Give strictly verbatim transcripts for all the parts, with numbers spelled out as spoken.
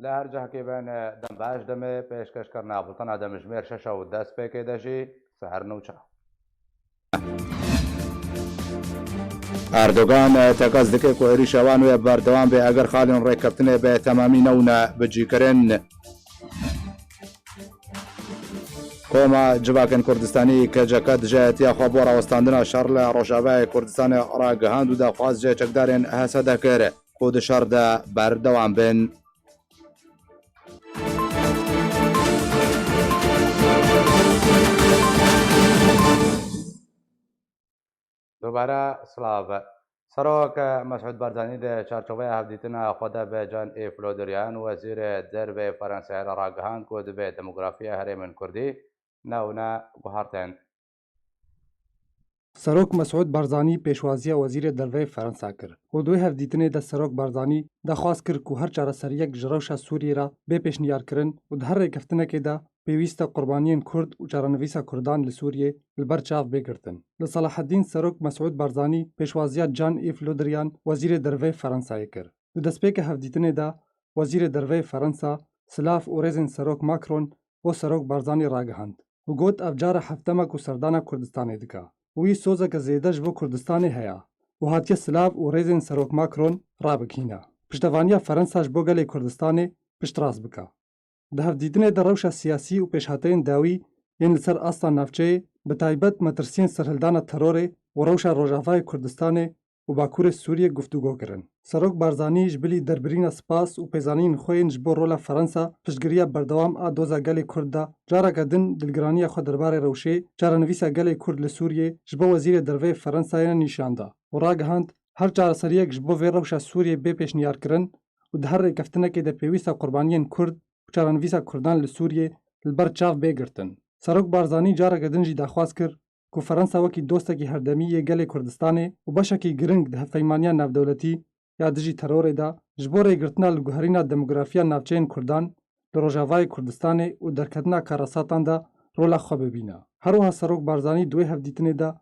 Li her cihekê bin, dem baş, demê pêşkêşkirina bultena demjimêr şeş û destpêkê de jî seher nûçe. Erdogan tekez dike ku êrîşa wan wê berdewam be eger xalên rêkeftinê bi temamî newne bicîkirin. Koma Civakên Kurdistanî, K C K, dijayetiya xwe bo rawestandina şer li Rojavayê Kurdistanê ragihand û daxwaz ji çekdarên H S D kir ku di şer de berdewam bin. Dubare silav. Serok Mesûd Barzanî di çarçoveya hevdîtina xwe de bi Can Êf Lodiriyan, Wezîrê Derveyê Ferenseyê re ragihand ku divê demografiya herêmên Kurdî newne guhertin. Serok Mesûd Barzanî pêşwaziya Wezîrê Derveyê Ferensa kir û di wê hevdîtinê de Serok Barzanî daxwaz kir ku her çareseriyek ji rewşa Sûriyê re bê pêşniyarkirin û di her rêkeftinekê de pêwîst e qurbaniyên Kurd û çarenivîsa Kurdan li Sûriyê li ber çav bê girtin. Li Selaheddîn Serok Mesûd Barzanî pêşwaziya Can Îf Lodiriyan, Wezîrê Derveyê Ferensayê kir. Di destpêka hevdîtinê de Wezîrê Derveyê Ferensa silav û rêzên Serok Macron bo Serok Barzanî ragihand û got, ev cara heftem e ku serdana Kurdistanê dike û wî sozeke zêde ji bo Kurdistanê heye û hatiye silav û rêzên Serok Macron rabigihîne. Piştevaniya Ferensa ji bo gelê Kurdistanê piştrast bike. Di hevdîtinê de rewşa siyasî û pêşhateyên dawî yên li ser asta navçeyê, bi taybet metirsiyên serhildana terorê û rewşa Rojavayê Kurdistanê û Bakurê Sûriyê guftûgo kirin. Serok Barzanî ji bilî derbirîna spas û pêzanînên xwe yên ji bo rola Ferensa piştgiriya berdewam a doza gelê Kurd de, careke din dilgiraniya xwe derbarê rewşê çarenivîsa gelê Kurd li Sûriyê ji bo Wezîrê Derveyê Ferensayê nîşan da. û ragihand, her çareseriyek ji bo vê rewşa Sûriyê bê pêşniyarkirin û di her rêkeftinekê de pêwîst e qurbaniyên Kurd û çarenivîsa Kurdan li Sûriyê li ber çav bê girtin. Serok Barzanî careke din jî daxwaz kir ku Fransa wekî dostekî herdemî yê gelê Kurdistanê û beşekî giring di hevpeymaniya navdewletî ya dijî terorê de, ji bo rêgirtina li guherîna demografiya navçeyên Kurdan li Rojavayê Kurdistanê û derketina karesatan de rola xwe bibîne. Her wiha Serok Barzanî di wê hevdîtinê de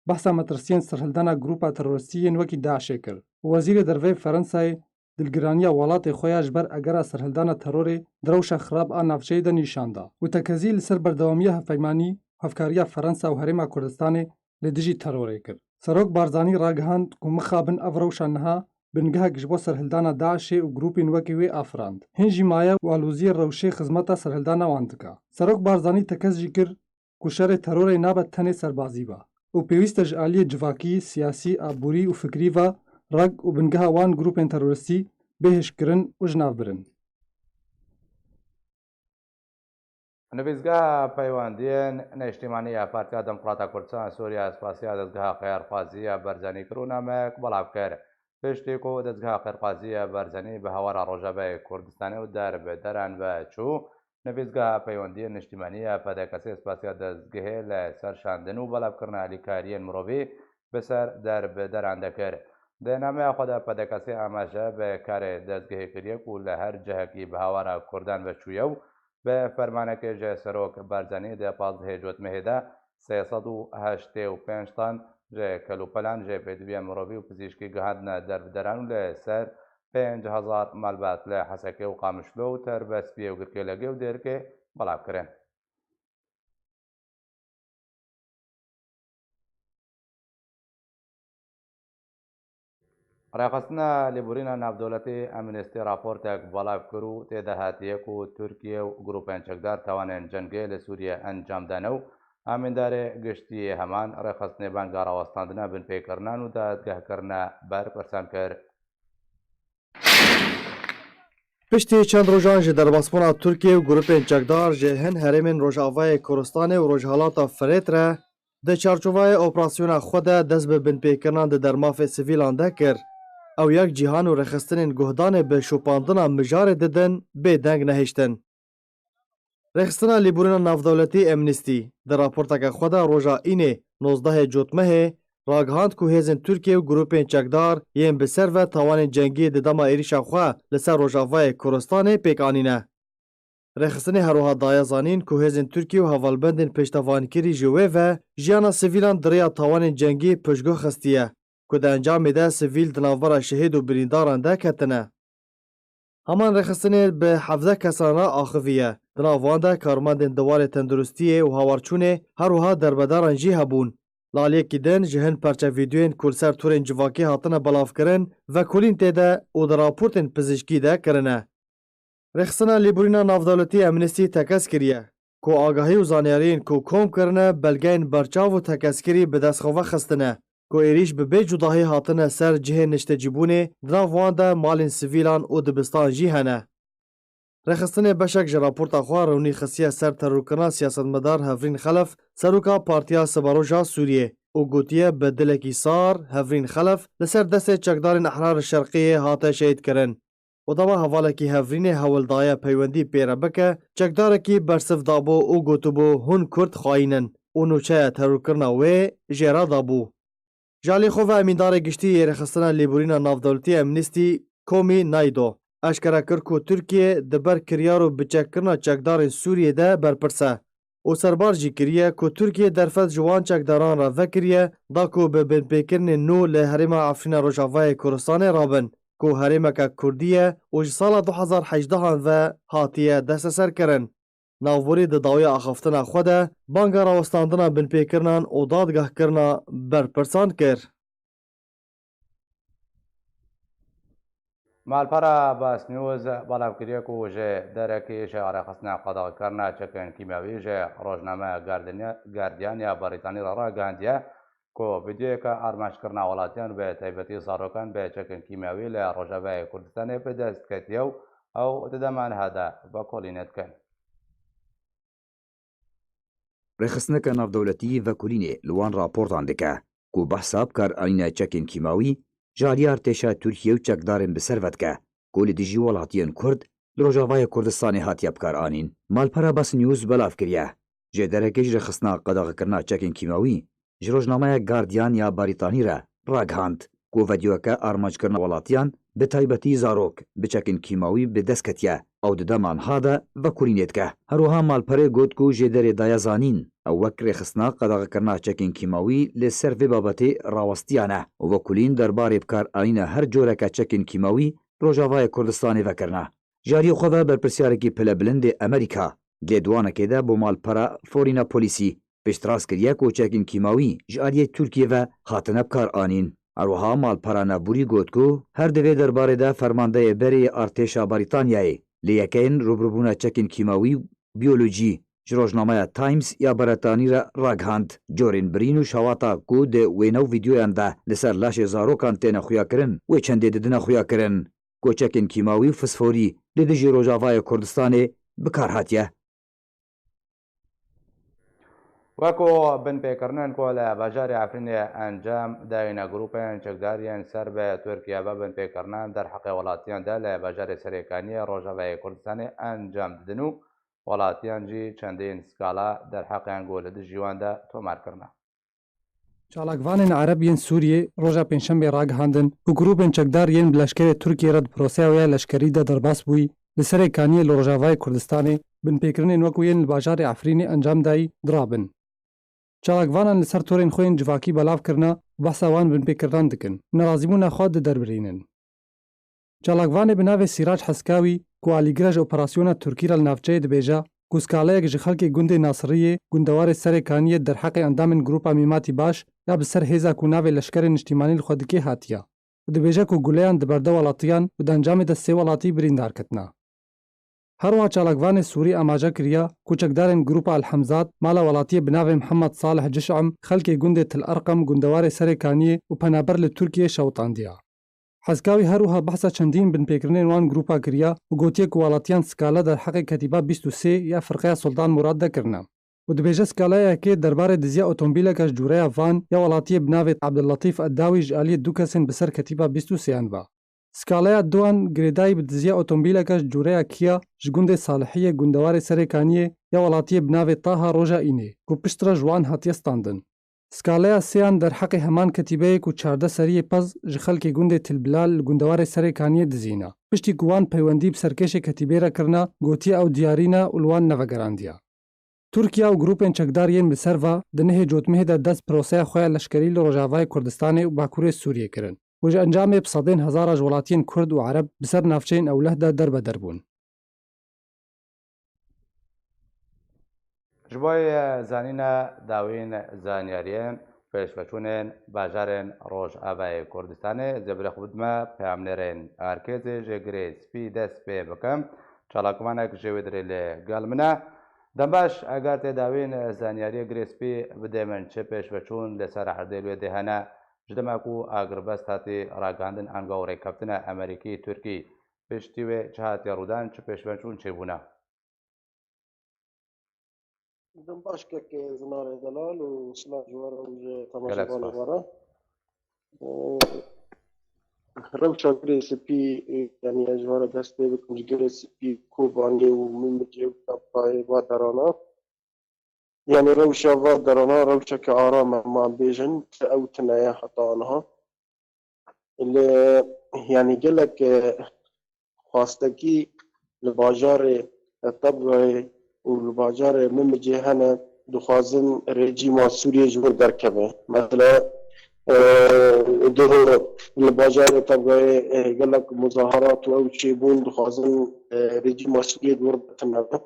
behsa metirsiyên serhildana grûpa terorîstî yên wekî DAIŞê kir û Wezîrê Derveyê Fransayê dilgiraniya welatê xwe ya ji ber egera serhildana terorê di rewşa xirab a navçeyê de nîşan da û tekezî li ser berdewamiya hevpeymanî û hevkariya Fransa û Herêma Kurdistanê li dijî terorê kir. Serok Barzanî ragihand ku mixabin ev rewşa niha bingehek ji bo serhildana DAIŞê û grûpên wekî wê afirand. Hîn jî maye û aloziyê rewşê xizmeta serhildana wan dike. Serok Barzanî tekez jî kir ku şerê terorê nabe tenê serbazî be û pêwîst e ji aliyê civakî, siyasî, aborî û fikrî ve rag û bingeha wan grûpên terorîstî bê hişkirin û ji nav birin. Nivîsgeha Peywendiyên Neştîmanî ya Partiya Demokrata Kurdistan Sûriye spasiya dezgeha xeyarxwazî ya Barzanî kir û nameyek belav kir. Piştî ku dezgeha xeyarxwazî ya Barzanî bi hawara Rojavayê Kurdistanê û derbederan ve çû, Nivîsgeha Peywendiyên Niştimanî ya P D K S'ê spasiya dezgehê li ser şandin û belavkirina alîkariyên mirovî bi ser derbederan de kir. Di nameya xwe de P D K S amaje bi karê dezgehê kiriye ku li her cihekî bi hawara Kurdan ve çûye û bi fermanekê ji Serok Barzanî di pazdehê Cotmehê de sê sed û heştê û pênc tan ji kelûpelan ji pêdiviyên mirovî û pizîşkî gihandine derbederan û li ser pênc hezar malbat li Hesekê û Qamişlo û Terbespiyê û Girkêlegê û Dêrikê belav kirin. Rêxistina Lêborîna Navdewletî Amnesty raportek belav kir û tê de hatiye ku Tirkiye û grûpên çekdar tawanên cengê li Sûriye encam dane û amîndarê giştî yê heman rêxistinê banga rawestandina binpêkirinan û dadgehkirina berpirsan kir. Piştî çend rojan ji derbasbûna Tirkiye û grûpên çekdar ji hin herêmên Rojavayê Kurdistanê û Rojhilata Firêt re, di çarçovayê operasyona xwe de dest bi binpêkirina di dermafê sivîlan de kir. Ew yek cîhan û rêxistinên guhdanê bi şopandina mijarê didin, bêdeng nehiştin. Rêxistina Lêborîna Navdewletî Amnesty di raporteke xwe de roja Înê nozdehê Cotmehê ragihand ku hêzên Tirkiye û grûpên çekdar yên bi ser ve tawanên cengî di dema êrîşa xwe li ser Rojavayê Kurdistanê pêk anîne. Rêxistinê her wiha daye zanîn ku hêzên Tirkiye û hevalbendên pêştevankirî ji wê ve jiyana sivîlan di rêya tawanên cengî piştguh xistiye, ku di encamê de sivîl di navbera şehîd û birîndaran de ketine. Heman rêxistinê bi hevdeh kesan re axiviye. Di nav wan de karmendên di warê tenduristiyê û hawarçûnê her wiha derbedaran jî hebûn. Li aliyekî din ji hin perçe vîdeoyên ku li ser torên civakî hatine belavkirin, vekolîn tê de û di raportên pizîşkî de kirine. Rêxistina Lêborîna Navdewletî Amnesty tekez kiriye ku agahî û zanyariyên ku kom kirine belgeyên berçav û tekezkirî bi dest xwe ve xistine ku êrîş bi bê cudahî hatine ser cihên niştecîbûnê, di nav wan de malên sivîlan û dibistan jî hene. Rêxistinê beşek ji raporta xwe rewnî xistiye ser terorkirina siyasetmedar Hevrîn Xelef, seroka Partiya Siberoja Sûriyê û gotiye bi dilekî sar Hevrîn Xelef li ser destê çekdarên Ehrar Şerqiyê hate şehîdkirin. Û dema hevalekî Hevrînê hewl daye peywendî pê re bike, çekdarekî bersiv dabû û gotibû, hûn Kurd xayîn in û nûçeya terorkirina wê jê re dabû. Ji alî xwe ve Emîndarê Giştî yê Rêxistina Lêborîna Navdewletî Amnesty Komi Naydo eşkere kir ku Tirkiye di ber kiryar û biçekkirina çekdarên Sûriyê de berpirs e û serbar jî kiriye ku Tirkiye derfet ji wan çekdaran re vekiriye da ku bi binpêkirinên nû li herêma Efrîna Rojavayê Kurdistanê rabin, ku herêmeke Kurdî ye û ji sala du hezar hejdehan ve hatiye desteserkirin. Navborî di dawiya axaftina xwe de banga rawestandina binpêkirinan û dadgehkirina berpirsan kir. Malpera Bas News belav kiriye ku ji derekî ji rêxistina qedexkirina çekên kîmyewî ji rojname Guardian ya Brîtanî re ragihandiye ku vîdeoyeke armancekirina welatiyan, bi taybetî zarokan, bi çekên kîmyewî li Rojavayê Kurdistanê bi dest ketiye û ew di dema niha de vekolînê dikin. Rêxistineke navdewletî vekolînê li wan raportan dike. ku behsa bikaranîna çekên kîmawî ji aliyê artêşa Tirkiye û çekdarên bi ser ve dike, ku li dijî welatiyên Kurd li Rojavayê Kurdistanê hatiye bikaranîn. Malpera Bas News belav kiriye. Jêderekê ji rêxistina qedexekirina çekên kîmawî ji rojnameya Guardian ya Barîtanî re ragihand ku vedyoweke armanckirina welatiyan, bi taybetî zarok, bi çekên kîmawî bi dest ketiye. Ew di dema niha de vekolînê dike. Her wiha malperê got ku jêderê daye zanîn, ew wek rêxistina qedexekirina çekên kîmawî li ser vê babetê rawestiyane û vekolîn derbarê bikaranîna her coreke çekên kîmawî Rojavayê Kurdistanê vekirine. Ji aliyê xwe ve berpirsiyarekî pilebilind ê Amerîka di lêdwanekê de bo malpera Forîna Polîsî piştrast kiriye ku çekên kîmawî ji aliyê Tirkiyê ve hatine bikaranîn. Her wiha malpera Nebûrî got ku her di vê derbarê de fermandeyê berê yê artêşa Barîtanyayê li yekeyên rûbirûbûna çekên kîmawî û biyolojî ji rojnameya Times ya Barîtanî re ragihand. Corên birîn û şewata ku di wêne û vîdyoyan de li ser laşê zarokan têne xuyakirin, wê çendê didine xuyakirin ku çekên kîmawî û fisforî li dijî Rojavayê Kurdistanê bi kar hatiye. Weko binpêkirinên ku li bajarê Efrînê encam dayîne, grûpên çekdar yên ser bi Tirkiye ve binpêkirine derheqê welatiyan de li bajarê Serêkaniyê Rojavayê Kurdistanê encam didin û welatiyan jî çendîn skala derheqên ku li dijî wan de tomar kirine. Çalakvanên Ereb yên Sûriyê roja Pêncşembê ragihandin ku grûpên çekdar yên bi leşkerê Tirkiyê re di proseya wê ya leşkerî de derbas bûyî, li Serêkaniyê li Rojavayê Kurdistanê binpêkirinên wekû yên li bajarê Efrînê encam dayî dirabin. Çalakvanan li ser torên xwe yên civakî belav kirine û behsa wan binpêkirinan dikin û nerazîbûna xwe diderbirînin. Çalakvanê bi navê Sîrac Heskawî ku alîgire ji operasyona Tirkî re li navçeyê dibêje ku skaleyek ji xelkê gundê Nasiriyê, gundewarê Serê Kaniyê derheqê endamên Grupa Mîmatî Baş ya bi ser hêza ku navê Leşkerê Niştîmanî li xwe dike hatiye û dibêje ku guleyan di berda welatiyan û di encamê de sê welatî birîndar ketine. Her wiha çalakvanê Sûrî amaje kiriye ku çekdarên Grupa El Hemzat mala welatiyê bi navê Mihemed Salih Ciş'im xelkê gundê Til Erqem gundewarê Serê Kaniyê û penaber li Tirkiyê şewtandiye. Hezkawî her wiha behsa çendîn binpêkirinên wan grûpa kiriye û gotiye ku welatiyan skale derheqê Ketîba bîst û sê ya Firqeya Sultan Murad de kirine û dibêje skaleya yekê derbarê diziya otomobîleke ji cûreya van ya welatiyê bi navê Abdulletîf Eddawî ji aliyê du kesên bi ser Ketîba bîst û sêyan ve. Skaleya duan girêdayî bi diziya otomobîleke ji cûreya Kia ji gundê Salihiyê gundewarê Serê Kaniyê ya welatiyê bi navê Taha Roja Înê ku piştre ji wan hatiye standin. Skaleya sêyan derheqê heman ketîbeyê ku çardeh seriyê pez ji xelkê gundê Til Bilal li gundewarê Serê Kaniyê dizîne. Piştî ku wan peywendî bi serkêşê ketîbê re kirine, gotiye ew diyarî ne û li wan nevegerandiye. Tirkiye û grûpên çekdar yên bi ser ve di nehê Cotmehê de dest proseya xwe ya leşkerî li Rojavayê Kurdistanê û Bakurê Sûriyê kirin û ji encamê bi sedên hezara ji welatiyên Kurd û Ereb bi ser navçeyên ewleh de derbeder bûn. Ji bo yê zanîna dawîn zanyariyên pêşveçûnên bajarên Rojavayê Kurdistanê, zêbirê xwe bidime peyamnêrên Erkêzê ji Girê Spî dest pê bikim. Çalakvanek ji wê dirê li gel min e. Dem baş, eger tê dawîn zanyariyê Girê Spî bidê min, çi pêşveçûn li ser erdê li wê dê hene? Ji dema ku agirbest hatî ragihandin, ango rêkeftina Amerîkî-Tirkî, piştî wê çi hatiye rûdan, çi pêşveçûn çêbûne? Dem baş kek Zinarê Delal û silav ji we re û ji Gelek temaşevanê spas. We re. Ee, rewşa Girê Spî, e, yanî ez ji we re dest pê bikim, ji Girê Spî, Kobanê û Mimicê û Tabqayê va derana. Yanî rewşa va derana rewşeke aram e, ma bêjin, ti ew tune ye heta aniha. Li, yanî gelek, e, xwastekî li bajarê, e, Tebgayê û li bajarê Mimicê hene, dixwazin rejîma Sûriyê ji wir derkeve. Mesela, e, doho li bajarê Tebgayê, e, gelek muzaharat û ew çêbûn, dixwazin, e, rejîma Sûriyê ji wir derkeve.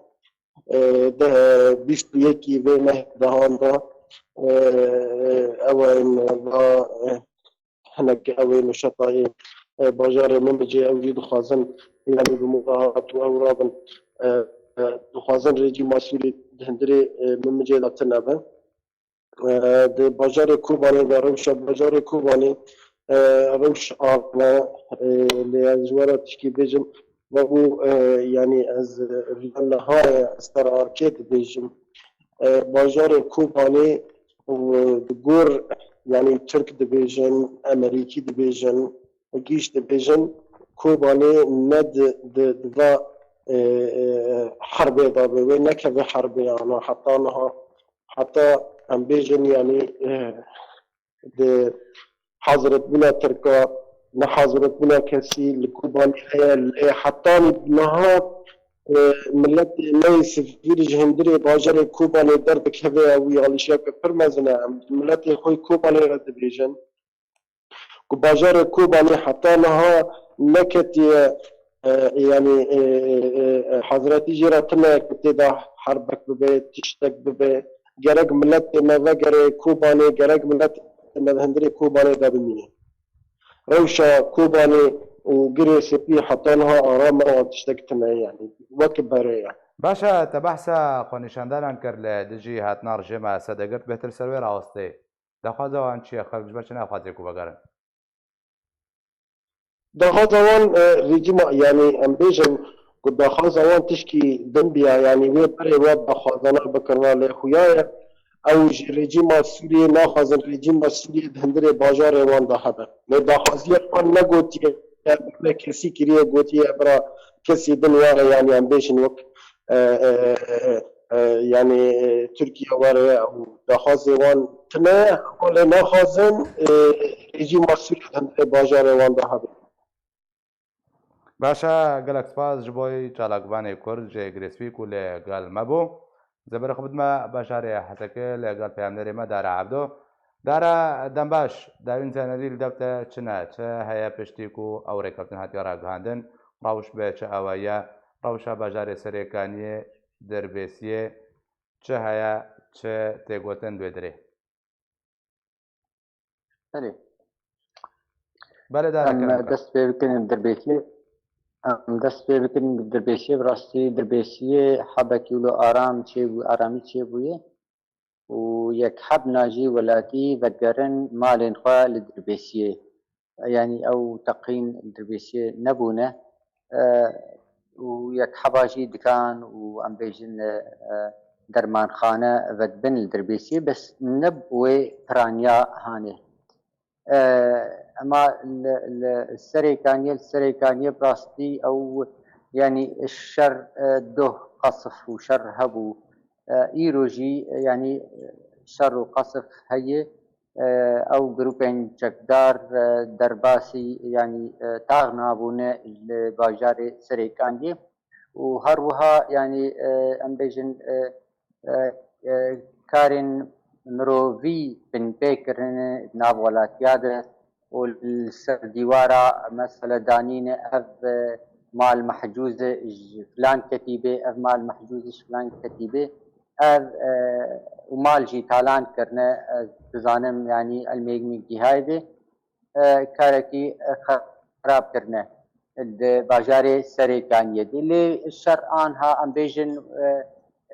E, de, bîst û yekî vê meh dehan de, e, ew in va, e, hinek ew ê nuşetayê, e, bajarê Mimicê ew jî dixwazin, yanî bi muzaharat û ew rabin, e, e, dixwazin rejîma Sûrî di hundirê, e, Mimicê de tune be. E, di bajarê Kobanê de, rewşa bajarê Kobanê, e, rewş arme, e, lê ez ji we re tişkî bêjim, ve bû, e, yanî ez, e, riya niha ye, ez te re arkê dibêjim. E, bajarê Kobanê, e, di gor yanî Tirk dibêjin, Emerîkî dibêjin, gîş dibêjin, Kobanê ne di, di, di va, e, e, herbê de be, wê nekeve herbê ana heta niha, heta em bêjin, yanî, e, di haziretbûna Tirka, nehaziretbûna kesî li Kobanê heye, lê hetanî niha, e, miletê me yê sivîl ji hundirê bajarê Kobanê derdikeve, ew alîşiyeke pir mezin e. Em miletê xwe yê Kobanê re dibêjin ku bajarê Kobanê heta niha neketiye, e, yanî, e, e, e, hazretî jê re tune ku tê de herbek bibe, tiştek bibe. Gerek miletê me vegere Kobanê, gerek miletê me di hundirê Kobanê de bimîne. Rewşa Kobanê û Girê Spî heta niha aram e, wan tiştek tune ye, yanî wek bere ye. Baş e, te behsa xwenîşandanan kir li dijî hatina rejîma Esedê girt, bêhtir ser wê rawestê. Daxwaza wan çi ye? Xelk ji ber çi naxwaze ku vegerin? Daxwaza wan, e, rejîma, yanî em bêjin ku daxwaza wan tişkî din biya, yanî wê berê wa daxwazana bikirina, lê xuya ye ew ji rejîma Sûriyê naxwazin rejîma Sûriyê di hundirê bajarê wan de hebe. Lê daxwaziya wan negotiye, ne kesî kiriye, gotiye bira kesî din were, yanî em bêjin wek, e, e, e, e, e, yanî, e, Tirkiye were û daxwazê wan tune, lê naxwazin, e, rejîma Sûriyê di hundirê bajarê wan de hebe. Baş e, gelek spas ji bo çalakvanê Kurd ji Girê Spî ku li gel me bû. Zêberê xwe bidime bajarê Hesekê li gel peyamnêrê me Dara Ebdo. Dara, dem baş, dawîn zenerî li dev te çi ne? Çi heye piştî ku ew rêkeftin hatiye ragihandin? Rewş bi çi awayî ye? Rewşa bajarê Serêkaniyê, Dirbêsiyê çi heye, çi tê gotin li wê dirê? Belê. Belê, dara Em kerem ke. dest pê bikin Dirbêsiyê. Em dest pê bikin Dirbêsiyê. Bi rastî Dirbêsiyê hebekî wilo aram çêbû, aramî çêbûye û yek hebna jî welatî vedigerin malên xwe li Dirbêsiyê. Yanî ew teqîn Dirbêsiyê nebûne, e, û yek heba jî dikan û em bêjin, e, e, dermanxane vedibin li Dirbêsiyê, bes ne bi wê piraniya hanê. E, ema li, li Serêkaniyê, li Serêkaniyê bi rastî ew, yanî şer, e, doh qesif û şer hebû. E, îro jî, e, yanî, e, şer û qesif heye. E, ew grûpên çekdar, e, derbasî, yanî, e, tax nabûne li bajarê Serêkaniyê û her wiha, yanî, e, em bêjin, e, e, e, karên mirovî binpê kirine di nav welatiya de û li ser dîwara mesele danîne ev, e, mal mehcûz e ji filan ketîbê, ev mal mehcûz e ji filan ketîbê, ev, e, û mal jî talan kirine, ez dizanim, yanî ilmê min gihayê de, e, karekî, e, xerab kirine di bajarê Serêkaniyê de. Lê şer anha em bêjin, e,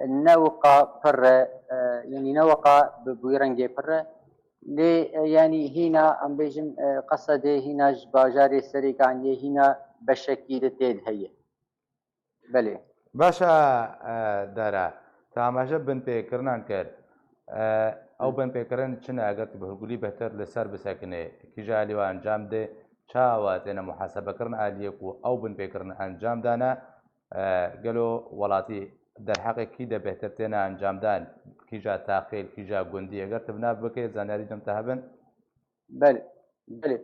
ne wiqa pir e, e, yanî ne wiqa bi, bi wî rengê pir e. Lê, e, yanî hîna, em bêjin, e, Qesedê hîna ji bajarê Serêkaniyê hîna beşekî de tê de heye. Belê. Baş e, e, Dara. Te amaje binpêkirinan kir. E, ew Hı. binpêkirin çi ne? Eger tu bi hûrgulî bêhtir li ser bisekinê, kîja alî we encam dê, çawa têne muhasebekirin aliyê ku ew binpêkirin encam dane? E, gelo welatî derheqê kî de bêhtir têne encamdan? Kîja taxê, kîja gundî? Eger tu bi nav bikê, zanyarî cem te hebin? Belê, belê.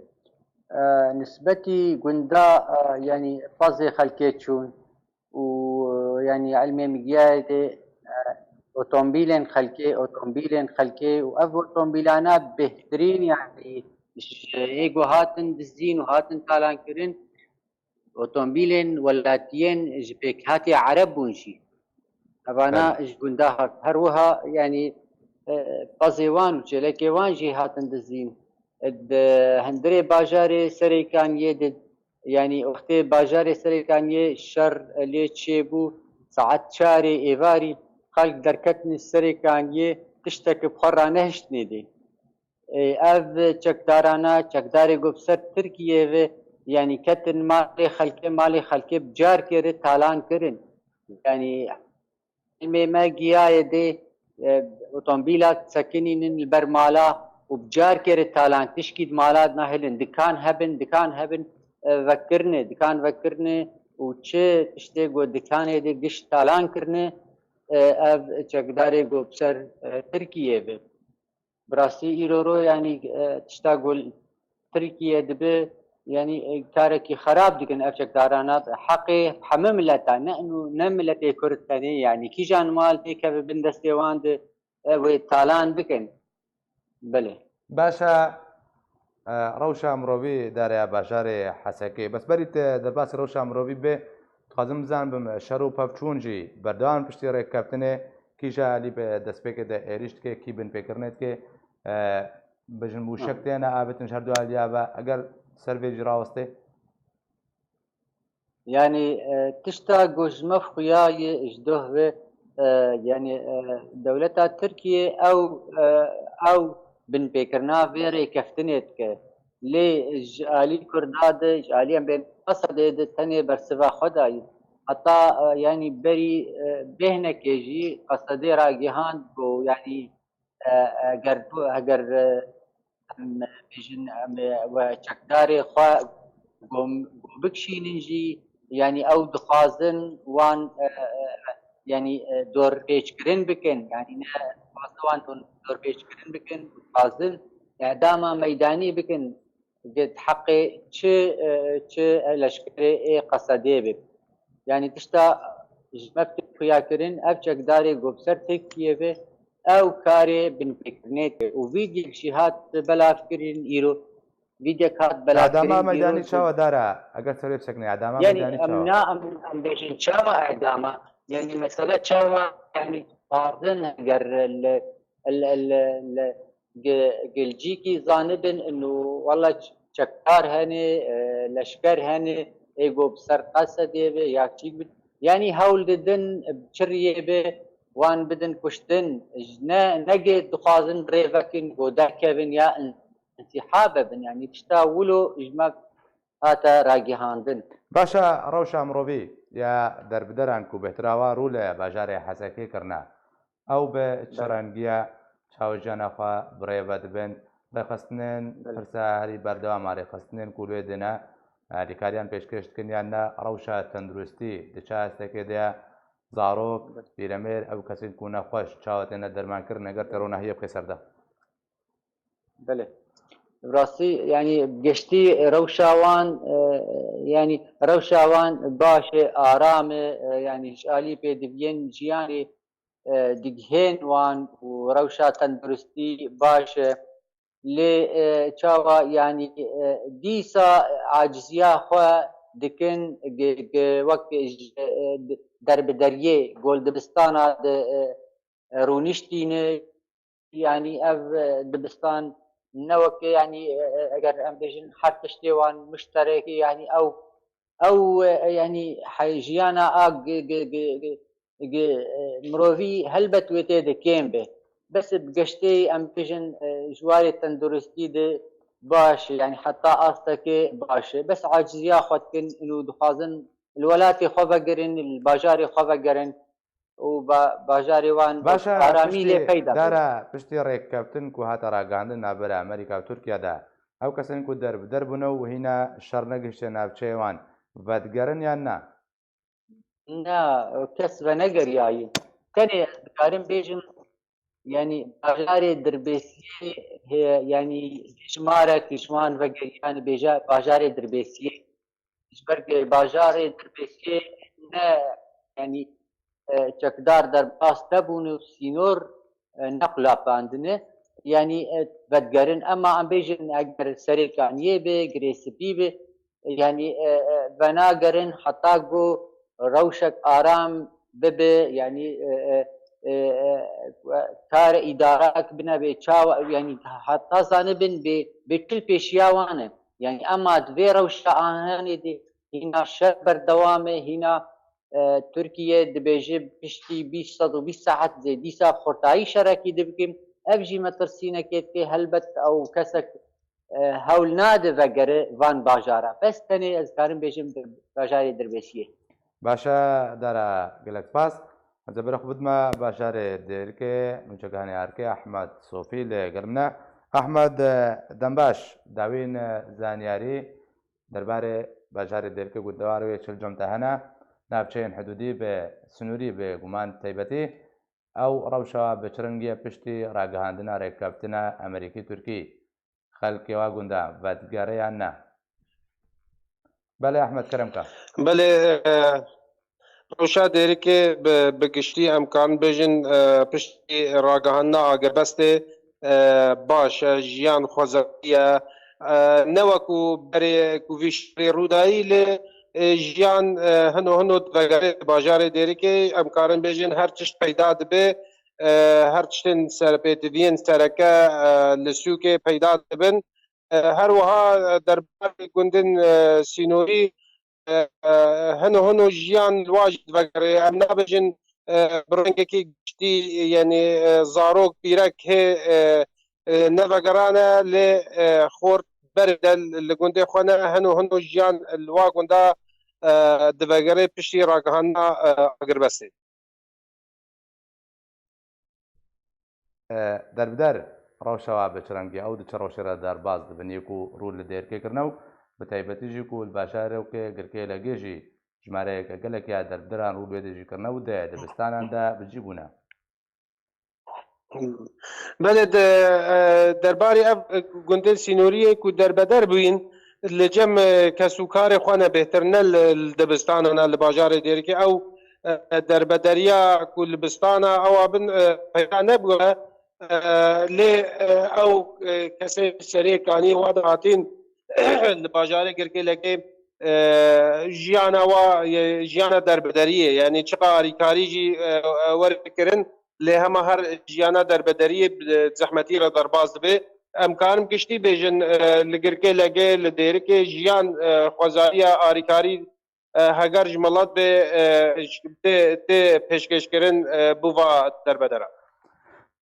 E, nisbetî gunda, e, yanî pazê xelkê çûn û, e, yanî ilmê min giyayê de, e, otomobîlên xelkê, otomobîlên xelkê û ev otomobîlana bêhtirîn, yanî ji ê ku hatin dizîn û hatin talankirin, otomobîlên welatiyên ji pêkhatê Ereb bûn jî. Evana Belê. ji gunda hat. Her wiha, yanî, e, pazê wan û çêlekê wan jî hatin dizîn. Di hundirê bajarê Serêkaniyê de, yanî wextê bajarê Serêkaniyê şer lê çêbû, saet çarê êvarî xelk derketin Serêkaniyê, tiştek bi xwe ranehiştinê dê. Ê, ev çekdarana, çekdarê ku bi ser Tirkiyê ve, yanî ketin malê xelkê, malê xelkê bi carkê re talan kirin. Yanî ilmê me giyayê dê, e, otomobîla sekinînin li ber mala, û bi carkê re talan tişkî di mala de nahêlin. Dikan hebin, dikan hebin, e, vekirinê, dikan vekirinê û çi tiştê ku dikanê de giş talan kirinê, e, ev çekdarê ku bi ser, e, Tirkiyê be. Bi rastî îro ro, yanî, e, tişta ku li Tirkiye dibe, yanî, e, karekî xerab dikin ev çekdarana. Heqê hemû mileta, ne û ne miletê Kurd tenê, yanî kîjan mal têkeve bin destê wan de, e, wê talan bikin. Belê. Baş e, e, rewşa mirovî dareya bajarê Hesekê. Bes berî te derbasî rewşa mirovî bê, dixwazim bizanibim, e, şer û pevçûn jî berdewam piştî rêkeftinê, kî ji alî bi destpêkê de êrîş dike, kî binpêkirinê dike, e, bijin wişek têne avêtin ji her du aliya ve, eger ser vê jî rawestê? Yanî, e, tişta ku ji me xuya ye ji doh ve, e, yanî, e, dewleta Tirkiye ew, e, ew binpêkirina vê rêkeftinê dike. Lê ji alî Kurda de, ji alî em bên Qesedê de tenê bersiva xwe dayî. Heta, e, yanî berî, e, bêhnekê jî Qesedê ragihand ku yanî, e, eger tu, eger, e, em bêjin, em, e, we çekdarê xwe gom, gom bikişînin jî, yanî ew dixwazin wan, e, e, yanî, e, dorpêçkirin bikin, yanî ne dixwazin wan dor-, dorpêçkirin bikin, dixwazin edama meydanî bikin. Di heqê çi, e, çi leşkerê ê Qesedê be. Yanî tişta ji me tê xuya kirin, ev çekdarê ku bi ser Tirkiye be, ew karê binpêkirinê dike. Û vîdyek jî hat belavkirin îro. Vîdyek hat belavkirin îro. Edama meydanî çawa dara? Eger serê bisekine, edama meydanî çawa? Yanî em na, em, em bêjin çawa edama? Yanî mesela çawa, yanî dixwazin eger li, li, li, li Ge-, gelcîkî zanibin û wela ç-, çekdar hene, e, leşker hene, ê ku bi ser Qesedê be ya çîk bin. Yanî hewl didin, e, bi çi riyê be wan bidin kuştin. Ji ne, ne ge dixwazin rê vekin ku derkevin ya in-, însihabe bin. Yanî tişta wilo ji me hate ragihandin. Baş e, rewşa mirovî ya derbideran ku bêhtir awa rû li bajarê Hesekê kirine. Ew bi çi rengiya çawa jiyana xwe bi rê ve dibin? Rêxistinên pirsa herî berdewam a, rêxistinên ku lê dine, e, alîkariyan pêşkêş dikin yan ne? Rewşa tenduristî di çi astekê de ye? Zarok, pîremêr, ew kesên ku nexweş çawa têne dermankirin eger te ronahiyê bixê ser de? Belê. Bi rastî, yanî, geştî rewşa wan, e, yanî, rewşa wan baş e, aram e, e, yanî, ji alî pêdiviyên jiyanê, e, digihên wan û rewşa tenduristî baş e. Lê, e, çawa, yanî, e, dîsa aciziya xwe dikin, ge-, ge-, wek ji, e, derbideriyê, gol dibistana di, e, rûniştîne, yanî ev, e, dibistan ne weke, yanî, e, e, eger em bêjin her tiştê wan muşterekê, yanî ew, ew, e, yanî he-, jiyana a gi-, gi-, gi-, gi-, gi-, e, mirovî helbet wê tê de kêm be. Bes bi geştê em bêjin, e, ji warê tenduristî de baş e, yanî heta astekê baş e. Bes aciziya xwe dikin û dixwazin li welatê xwe vegerin, li bajarê xwe vegerin. Û ba-, bajarê wan Baş e, aramî lê piştî peyda bû. Dara, piştî rêkkeftin ku hate ragihandin navbera Amerîka û Tirkiye de, ew kesên ku derbider bûne û hîna şer negihişte navçeyê wan, vedigerin yan na? Na, kes venegeriyaye. Tenê ez dikarim bêjim, yanî bajarê Dirbêsiyê heye, yanî hejmarek ji wan vegeriyan bêje bajarê Dirbêsiyê. Ji ber ku bajarê Dirbêsiyê ne, yanî, e, çekdar derbas nebûne û sînor, e, nequlapandine. Yanî, e, vedigerin. Ema em bêjin eger Serê Kaniyê be, Girê Spî be, yanî, e, e, venagerin heta ku rewşek aram bibe, yanî, e, e, e, e, kare îdarek bine bê çawa, yanî heta zanibin bê, bê çil pêşiya wan e. Yanî ema di vê rewşa ahenê de hîna şer berdewam e, hîna, e, Tirkiye dibêje piştî bîst sed û bîst saet zê dîsa xurtayî şerekî dibikim. Ev jî metirsînekê dike, helbet ew kesek, e, hewl nade vegere van bajara. Bes tenê ez karim bêjim di bajarê Dirbêsiyê. Baş e, dara gelek spas. Ez ê berê xwe bidime bajarê Dêrikê, nûçeganê Arkê Ehmed Sofî li gel min e. Ehmed, e, Dembaş, dawîn, e, zanyarî derbarê bajarê Dêrikê gundewar wê çil cem te hene, navçeyên hidûdî bi sinûrî bi guman taybetî, ew rewşa bi çi rengî ye piştî ragihandina rêkeftina Amerîkî-Tirkî? Xelkê wa gunda vedigere yan ne? Belê Ehmed, kerem ke. Belê, e, rewşa Dêrikê bi, bi giştî em karin bêjin, e, piştî ragihandina agirbestê, e, baş e, jiyan xwezayî ye. E, ne wekû berê ku vî şerê rûdayî lê, e, jiyan, e, hino hino divegerê bajarê Dêrikê, em karin bêjin her tişt peyda dibe, e, her tiştên serpêtiviyên sereke, e, li sûkê peyda dibin. E, her wiha, e, derbarê gundên, e, sînorî, e, e, hino hino jiyan li wa jî divegerê. Em nabêjin, e, bi rengekî giştî, yanî, e, zarok, pîrek hê, e, e, nevegerane, lê, e, xort berê de li gundê xwe ne, hino hino jiyan li wa gunda, e, divegerê piştî ragihandina, e, agirbestê. E, derbder rewşa wa bi çi rengî ew di çi rewşê re derbas dibin, yê ku rû li Dêrikê kirine û bi taybetî jî ku li bajarokê Girkê Legê jî jimareyeke gelek ya derbderan rû li wê de jî kirine û di dibistanan de bi cî bûne. Belê, di, e, derbarê ev, e, gundên sînoriyê ku derbeder bûyîn, li cem, e, kes û karê xwe ne bêhtir, ne li, li dibistanan, ne li bajarê Dêrikê. Ew, e, derbederiya ku li bistana ewa bin, e, peyda nebûye, e, lê, e, ew, e, kesê serê kanî wa de hatîn li bajarê Girkê Legê, e, jiyana wa, e, jiyana derbedariyê, yanî çiqa alîkarî jî, e, e, were kirin, lê hema her jiyana derbederiyê bi zehmetî re derbas dibe. Em karin giştî bêjin, e, li Girkê Legê, li Dêrikê jiyan, e, xwezariya alîkarî, e, heger ji milet bê, e, tê, tê pêşkêşkirin, e, bo va derbedera.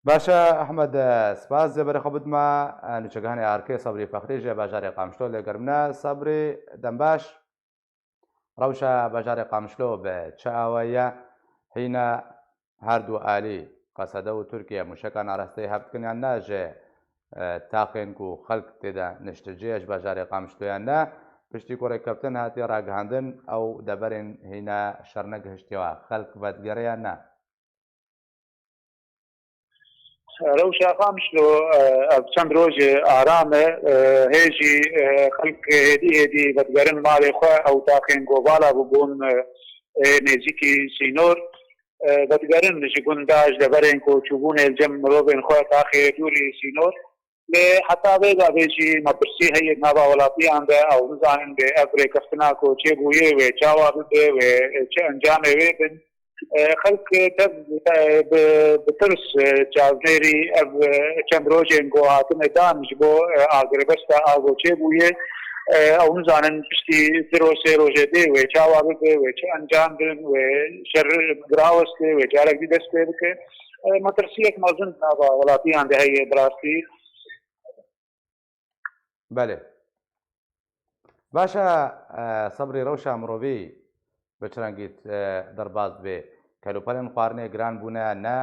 Baş e Ehmed, e, spas zê berê xwe bidime, e, nûçegihanê Arkê Sebrî Fexrî ji bajarê Qamişlo lê germ ne. Sebrî, dem baş. Rewşa bajarê Qamişlo bi çi awayî ye? Hîna her du alî, Qesede û Tirkiye, mûşekan arasteyî hev dikin yan ne ji, e, taxên ku xelk tê de niştincî ye ji bajarê Qamişlo yan ne? Piştî ku rêkeftin hatiye ragihandin, ew deverên hîna şer negihiştiye we. Xelk vedigere yan ne? Rewşa Qamişlo, e, ev çend rojê aram e, e, hê jî, e, xelk hêdî hêdî vedigerin malê xwe, ew taxên ku vala bûbûn, e, ê nêzîkî sînor, e, vedigerin ji gunda, ji deverên ku çûbûnê li cem mirovên xwe taxê dûrî sînor. Lê heta vê gavê jî metirsî heye di nava welatiyan de, ew nizanin bê ev rêkeftina ku çêbûye wê çawa bibe, wê çi encamê wê bin. E, xelk tev, e, bi, bi tirs, e, çavnêrî ev, e, çend rojên ku hatine dan ji bo, e, agirbesta a ku çêbûye, e, ew nizanin piştî du roj, sê rojê dê wê çawa bibe, wê çi encam bin, wê şer biraweste, wê carek dî dest pê bike. E, metirsiyek mezin nava welatiyan de heye bi rastî. Belê. Baş e, e, Sebrî, rewşa mirovî bi çi rengî, e, derbas dibe? Kelûpelên xwarinê giran bûne ne,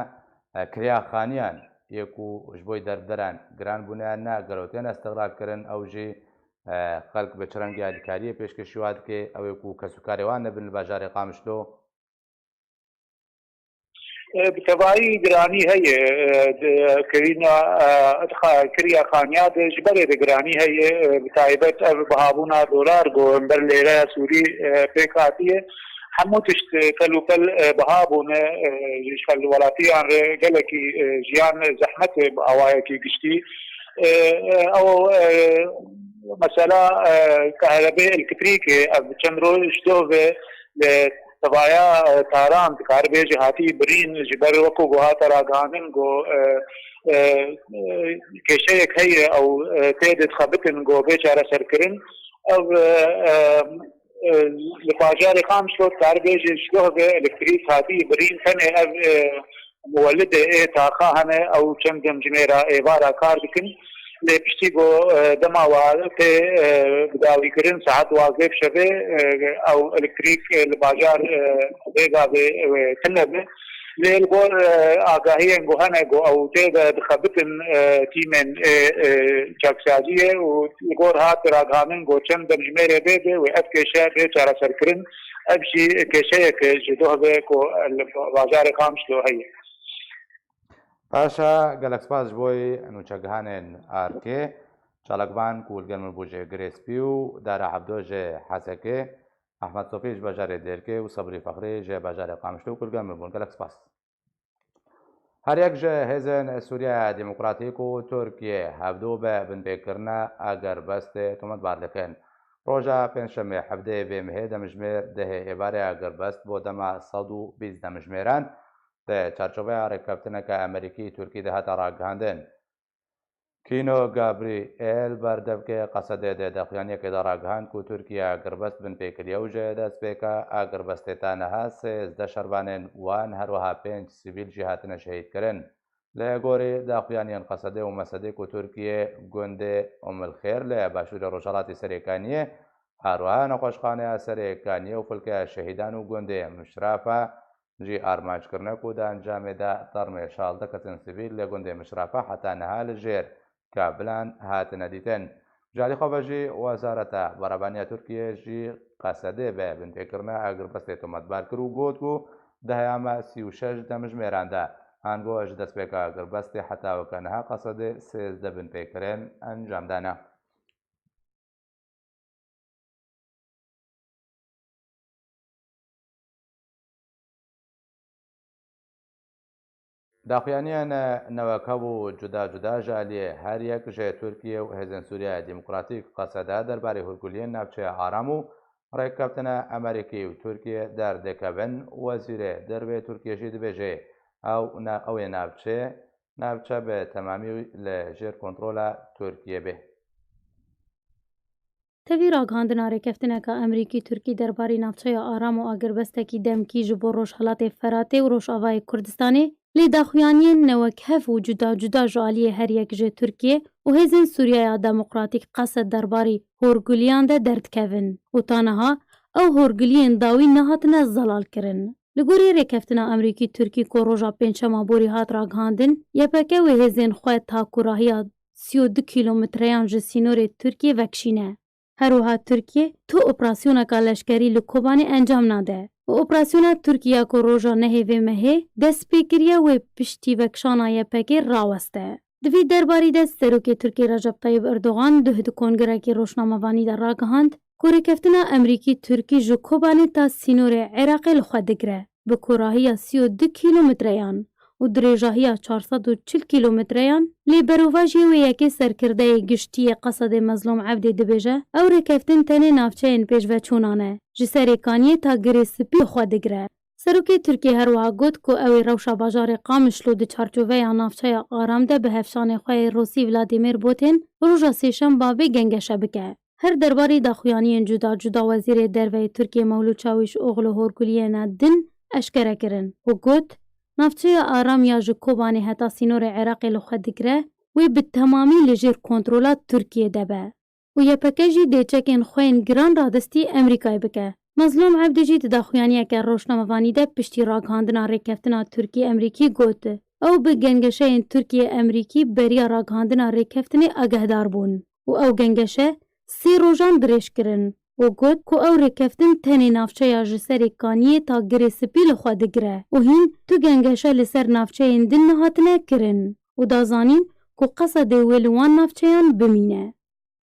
e, kiriya xaniyan yê ku ji bo derbderan giran bûne ne, gelo tên îstixlal kirin, ew jî, e, xelk bi çi rengî alîkariyê pêşkêşî wa dike, ew ê ku kesûkarê wan nebin li bajarê Qamişlo? E, bi tevayî giranî heye, e, di, kirîna, e, xa-, kiriya xaniya de ji berê de giranî heye, e, bi taybet ev bihabûna dolar ku hember lêreya Sûrî, e, pêk hatiye. Hemû tişt, e, kel û pel, e, biha bûne, e, ji xel welatiyan re gelekî, e, jiyan zehmet e bi awayekî giştî. E, e, ew, e, mesela, e, kahrebê elektrîkê ev çend roj doh ve, e, Tevaya, e, taran, dikare bêje hatî birîn, ji ber wekû ku hate ragihandin ku, e, e, e, kêşeyek heye ew, e, tê dixebitin ku bê çareserkirin. Ev, e, e, e, li bajarê Qamişlo dikare bêje ji doh ve elektrîk hatî birîn, tenê ev, e, muwelidê ê taxa hene, ew çend demjimêra êvara kar dikin. Lê piştî ku, e, dema wa tê, e, bidawîkirin, saet duwazdeh bi şevê, e, ew elektrîk, e, li bajar, e, vê gavê, e, tune be. Lê li gor, e, agahiyên ku hene ku ew tê de dixebitin, e, tîmên, e, e, çaksaziyê û li gor hat ragihandin ku çend demjimêrê bê, bê wê ev kêşe bê çareserkirin. Ev jî kêşeyek ji doh be ku li bajarê Qamişlo heye. Paşa gelek spas ji bo nûçegihanên Arkê, çalakvan ku li gel min bû ji Girê Spî û Dara Hebdo ji Hesekê, Ehmed Sofî ji bajarê Dêrkê û Sebrî Fexrî ji bajarê Qamişlo ku li gel min bûn. Gelek spas. Her yek ji hêzên Sûriya Demokratîk û Tirkiyê hevdu bi binpêkirina agirbestê tometbar dikin. Roja Pêncşemê hevdeyê vê mehê demjimêr dehê êvarê agirbest bo dema sed û bîst demjimêran di çarçoveya rêkeftineke Amerîkî-Tirkî de hate ragihandin. Kîno Gabriel berdevkê Qesedê di daxuyaniyekê de ragihand ku Tirkiye agirbest binpê kiriye û ji destpêka agirbestê ta niha sêzdeh şervanên wan, her wiha pênc sivîl jî hatine şehîdkirin. Li gorî daxuyaniyên Qesedê û Mesedê ku Tirkiye gundê Umilxêr li başûrê rojhelatê Serê Kaniyê, her wiha nexweşxaneya Serê Kaniyê û filkeya şehîdan û gundê Mişrafa jî armanc kirine ku di encamê de termê şazdeh kesên sivîl li gundê Mişrafa heta niha li jêr kabilan hatine dîtin. Ji alî xwe ve jî Wezareta Berebaniya Tirkiyê jî Qesedê bi binpêkirina agirbestê tometbar kir û got ku di heyama sî û şeş demjimêran de, ango ji destpêka agirbestê heta weke niha Qesedê sêzdeh binpêkirin encam dane. Daxuyaniyên newekhev û cuda cuda ji aliyê her yek ji Tirkiye û Hêzên Sûriya Demokratîk Qesede derbarê hûrguliyên navçeya Aram û rêkeftina Amerîkî û Tirkiye derdikevin. Wezîrê Dervê Tirkiye jî dibêje, ew na-, ew ê navçe, navçe bi temamî li jêr kontrola Tirkiye bê. Tevî ragihandina rêkeftineke Amerîkî-Tirkî derbarê navçeya Aram û agirbestekî demkî ji bo Rojhelatê Feratê û Rojavayê Kurdistanê, lê daxuyaniyên newekhev û cuda cuda ji aliyê her yek ji Tirkiye û Hêzên Sûriyeya Demokratîk Qesed derbarê hûrgiliyan de derdikevin û ta niha ew hûrgiliyên dawî nehatine zelalkirin. Li gorî rêkeftina Amerîkî-Tirkî ku roja Pêncşema borî hat ragihandin, Y P G wê hêzên xwe takurahiya sî û du kîlometreyan ji sînorê Tirkiyê vekişîne. Her wiha Tirkiye tu operasyoneka leşkerî li Kobanê encam nade û operasyona Tirkiye ku roja nehê vê mehê dest pê kiriye wê piştî vekişana Y P G raweste. Di vî derbarî de Serokê Tirkiyê Recep Tayyip Erdogan duh di kongirekî rojnamevanî de ragihand ku rêkeftina Amerîkî-Tirkî ji Kobanê ta sînorê Iraqê li xwe digire, bi kurahiya sî û du kîlometreyan û dirêjahiya çar sed û çil kîlometreyan, lê berovajiyê wê yekê serkirdeyê giştî yê Qesedê Mezlûm Evdê dibêje, ew rêkeftin tenê navçeyên pêşveçûnan e, ji Serê Kaniyê ta Girê Spî li xwe digire. Serokê Tirkiyê her wiha got ku ew ê rewşa bajarê Qamişlo di çarçoveya navçeya Aram de bi hevşanê xwe yê Rûsî Vladimir Putin roja Sêşemba vê gengeşe bike. Her derbarê daxuyaniyên cuda cuda Wezîrê Derve yê Tirkiyê Mewlûd Çawîşoglu hûrguliyêne din eşkere kirin û got, navçeya Aram ya ji Kobanê heta sînorê Iraqê li xwe digire, wê bi temamî li jêr kontrola Tirkiyê de be. û Y P G jî dê çekên xwe yên giran radestî Amerîkayê bike. Mezlûm Evdî jî di daxuyaniyeke rojnamevanî de piştî ragihandina rêkeftina Tirkî-Amerîkî got, ew bi gengeşeyên Tirkiyê-Amerîkî beriya ragihandina rêkeftinê agehdar bûn û ew gengeşe sê rojan dirêj kirin û got ku ew rêkeftin tenê navçeya ji Serê Kaniyê ta Girê Spî li xwe digire û hîn tu gengeşe li ser navçeyên din nehatine kirin û da zanîn ku Qesedê wê li wan navçeyan bimîne.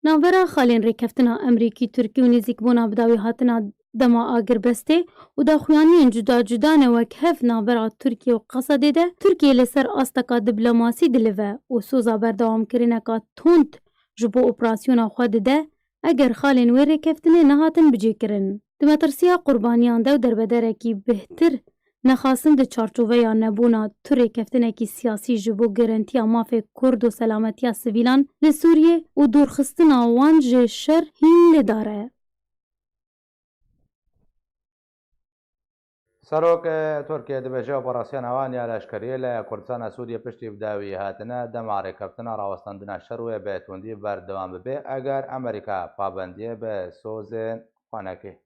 Navbera xalên rêkeftina Amerîkî-Tirkî û nêzîkbûna bi dawî hatina dema agirbestê û daxuyaniyên cuda cuda ne wek hev navbera Tirkiye û Qesedê de Tirkiye li ser asteka diplomasî dilive û soza berdewamkirineka tund ji bo operasyona xwe dide, eger xalên wê rêkeftinê nehatin bicêkirin. Di metirsiya qurbaniyan de û derbederekî bêhtir nexastin di çarçoveya nebûna tu rêkeftinekî siyasî ji bo garantiya mafê Kurd û selametiya sivîlan li Sûriyê û dûrxistina wan ji şer hîn li dar e. Serok, e, Tirkiye dibêje operasyona wan ya leşkeriyê li Kurdistana Sûriyê piştî bi dawî hatine dema rêkeftina rawestandina şer wê bi tundî berdewam bibe, eger Amerîka pabendiyê bi sozên xwe neke.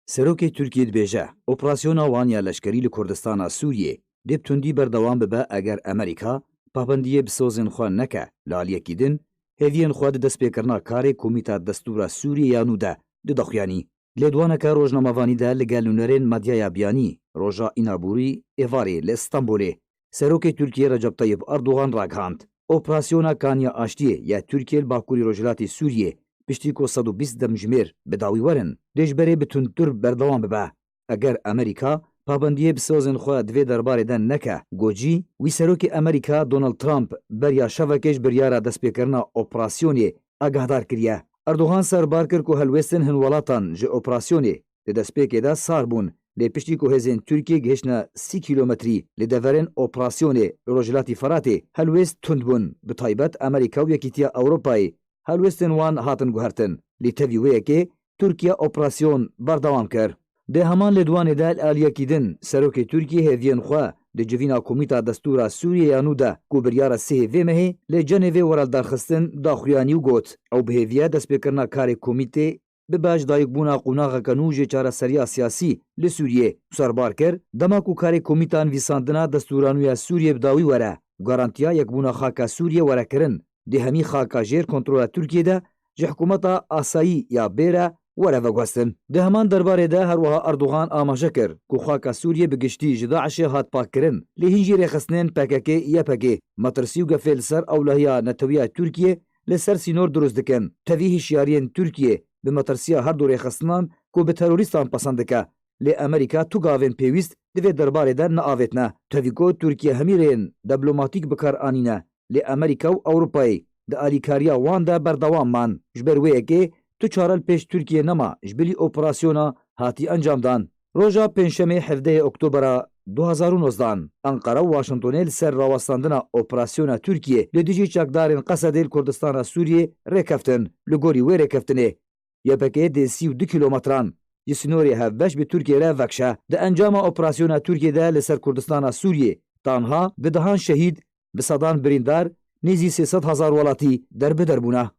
Serokê Tirkiyê dibêje, operasyona wan ya leşkerî li Kurdistana Sûriyê dê bi tundî berdewam bibe eger Amerîka pabendiyê bi sozên xwe neke, li aliyekî din hêviyên xwe di destpêkirina karê Komîta Destûra Sûriyê ya nû de dide xuyanî. Lêdwaneke rojnamevanî de li gel nûnerên medyaya biyanî roja Înaborî êvarê li Stenbolê Serokê Tirkiyê Recep Tayyip Erdogan ragihand, operasyona Kaniya Aştiyê ya Tirkiyê li bakurî rojhilatê Sûriyê piştî ku sed û bîst demjimêr bi dawî werin, dê ji berê bi tundtir berdewam bibe. Eger Amerîka pabendiyê bi sozên xwe di vê derbarê de neke, got jî, wî Serokê Amerîka Donald Trump beriya şevekê ji biryara destpêkirina operasyonê agahdar kiriye. Erdogan serbar kir ku helwêstên hin welatan ji operasyonê di destpêkê de sar bûn, lê piştî ku hêzên Tirkiyê gihiştine sî kîlometrî li deverên operasyonê li Rojhilatî Feratê, helwêst tund bûn, bi taybet Amerîka û Yekîtiya Ewropayê helwêstên wan hatin guhertin. Lê tevî wê yekê Tirkiye operasyon berdewam kir. Di heman lêdwanê de li aliyekî din, Serokê Tirkiyê hêviyên xwe di civîna Komîta Destûra Sûriyê ya nû de ku biryara sihê vê mehê li Cenevê were lidarxistin daxuyanî û got, ew bi hêviye destpêkirina karê komîtê bibe ji dayikbûna qonaxeke nû jê çareseriya siyasî li Sûriyê û serbar kir, dema ku karê komîta nivîsandina destûra nû ya Sûriyê bi dawî were û garantiya yekbûna xaka Sûriyê were kirin, dê hemî xaka jêr kontrola Tirkiyê de ji hikûmeta asayî ya bê re were veguhestin. Di heman derbarê de her wiha Erdogan amaje kir ku xaka Sûriyê bi giştî ji DAIŞê hat pakkirin, lê hîn jî rêxistinên P K K Y P G metirsî û gefê li ser ewlehiya netewiya Tirkiyê li ser sînor dirust dikin. Tevî hişyariyên Tirkiyê bi metirsiya her du rêxistinan ku bi terorîstan pesend dike, lê Amerîka tu gavên pêwîst di vê derbarê de neavêtine. Tevî ku Tirkiye hemî rêyên diplomatîk bi kar anîne, lê Amerîka û Ewropayê di alîkariya wan de berdewam man. Ji ber wê yekê tu çare li pêş Tirkiyê nema ji bilî operasyona hatî encamdan. Roja Pêncşemê hevdehê Oktobera du hazar û nozdan, Enqere û Washingtonê li ser rawestandina operasyona Tirkiyê li dijî çekdarên Qesedê li Kurdistana Sûriyê rêkeftin. Li gorî wê rêkeftinê, Y P G dê sî û du kîlometran ji sînorê hevbeş bi Tirkiyê re vekişe. Di encama operasyona Tirkiyê de li ser Kurdistana Sûriyê tanha bi dehan şehîd, bi sedan birîndar, nêzî sê sed hezar welatî derbider bûne.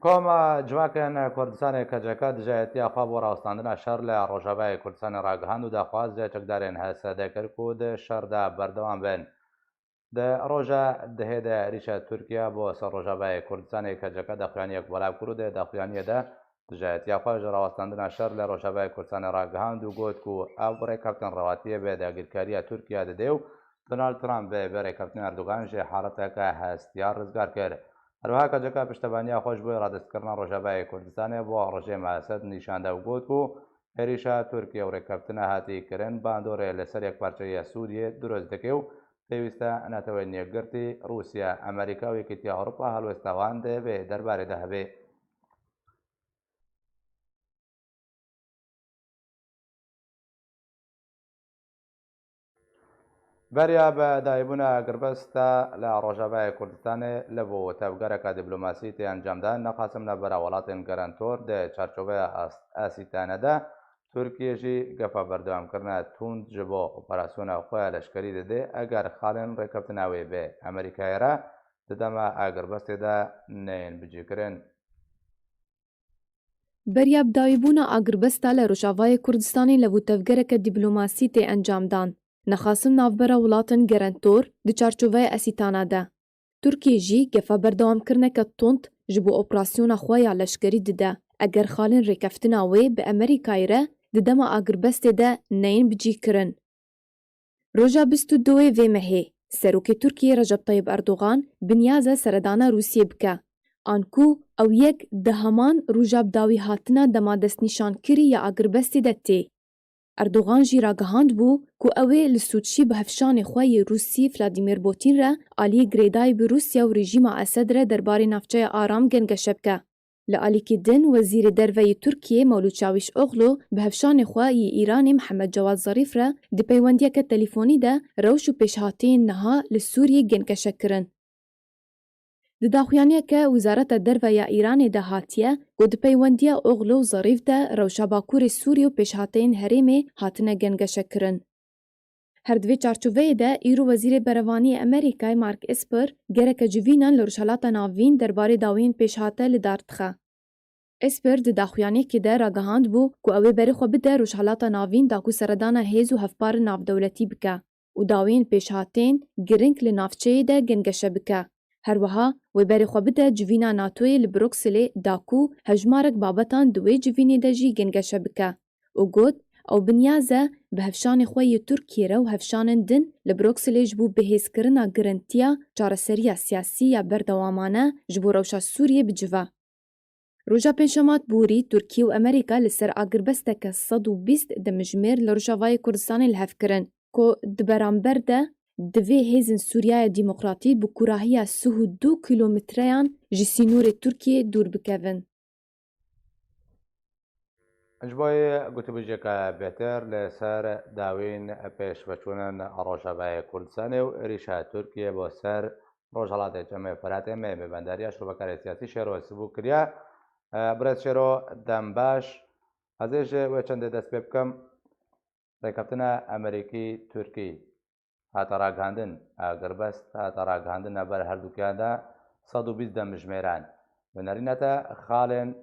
Koma Civakên Kurdistanê K C K dijayetiya xwe bo rawestandina şer li Rojavayê Kurdistanê ragihand û daxwaz ji çekdarên H S D kir ku di şer de berdewam bin. Di roja dihê de êrîşa Tirkiye bo ser Rojavayê Kurdistanê K C K daxuyaniyek belav kir û di daxuyaniyê de dijayetiya xwe ji rawestandina şer li Rojavayê Kurdistanê ragihand û got ku ev rêkeftin rewatiyê bi dagirkariya Tirkiye dide û Donald Trump bi vê rêkeftinê Erdogan ji haleteke hestiyar rizgar kir. Her wiha K C K piştevaniya xwe ji bo radestkirina Rojavayê Kurdistanê bo rejîma Esed nîşan da û got ku êrîşa Tirkiye û rêkeftina hatî kirin bandorê li ser yekparçeyiya Sûriyê dirust dike û pêwîst e netewên yekgirtî, Rûsya, Amerîka û Yekîtiya Ewropa helwesta wan di vê derbarê de hebe. Beriya bi dayîbûna agirbesta li Rojavayê Kurdistanê li bo tevgereke dîplomasî tê encamdan, nexasim navbera welatên gerentor di çarçoveya as-, asîtane de Tirkiye jî gefa berdewamkirina tund ji bo operasyona xwe ya leşkerî dide, eger xalên rêkeftina wê bi Amerîkayê re di dema agirbestê de neyên bicîkirin. Beriya bi dawîbûna agirbesta li Rojavayê Kurdistanê li bo tevgereke dîplomasî tê encamdan. Nexasim navbera welatên gerentor di çarçoveya asîtana de. Tirkiye jî gefa berdewamkirineke tund ji bo operasyona xwe ya leşkerî dide, eger xalên rêkeftina wê bi Amerîkayê re di dema agirbestê de neyên bicîkirin. Roja bîst û duyê vê mehê, Serokê Tirkiyê Recep Tayyip Erdogan bi niyaz e seredana Rûsiyê bike, anku ew yek di heman roja bi dawî hatina dema destnîşankirî ya agirbestê de tê. Erdogan jî ragihandbû ku ew ê li Sûçî bi hevşanê xwe yê Rûsî Vladimir Putin re aliyê girêdayî bi Rûsya û rejîma Esed re derbarê navçeya aram gengeşe bike. Li alîkî din, Wezîrê Derve yê Tirkiyê Mewlût Çawîşoglu bi hevşanê xwe yê Îranê Mihemed Cewad Zarîf re di peywendiyeke telîfonî de rewş û pêşhateyên niha li Sûriyê gengeşe kirin. Di daxuyaniyeke Wezareta Derve ya Îranê de hatiye ku di peywendiya Oglu û Zarîf de rewşa Bakurê Sûriyê û pêşhateyên herêmê hatine gengeşe kirin. Her di vê çarçoveyê de îro Wezîrê Berevaniyê Amerîkayê Mark Esper gereke civînan li Rojhelata Navîn derbarê dawiyên pêşhate li dar dixe. Esper di daxuyaniyekê de ragihand bû ku ew ê berê xwe bide Rojhelata Navîn da ku seredana hêz û hevpar navdewletî bike û dawên pêşhatên giring li navçeyê de gengeşe bike. Her wiha wê berê xwe bide civîna NATOyê li Brukselê da ku hejmarek babetan di wê civînê de jî gengeşe bike û got, ew bi niyaz e bi hevşanê xwe yê Tirkiyê re û hevşanên din li Brukselê ji bo bihêzkirina girintiya çareseriya siyasî ya berdewamane ji bo rewşa Sûriyê bicive. Roja Pêncşemat borî Tirkiye û Amerîka li ser agirbesteke sed û bîst demjimêr li Rojavayê Kurdistanê li hev kirin, ku di beramber de divê hêzên Sûriyaya Demokratî bi kurahiya sih û du kîlometreyan ji sînorê Tirkiyê dûr bikevin. Ji bo yê gotûbêjeke bêhtir li ser dawîn pêşveçûnan a Rojavayê Kurdistanê û êrîşa Tirkiye bo ser Rojhelatê Çemê Firatê me mêvendariya şrovekarê siyasî Şêro Sibû kiriye. E, Birêz Şêro, dem baş. Ez ê ji wê çendê dest pê bikim. Rêkeftina Amerîkî-Tirkî hate ragihandin, agirbest hate ragihandin navber herdukiyan de sed û bîst demjimêran. Bi nerîne te xalên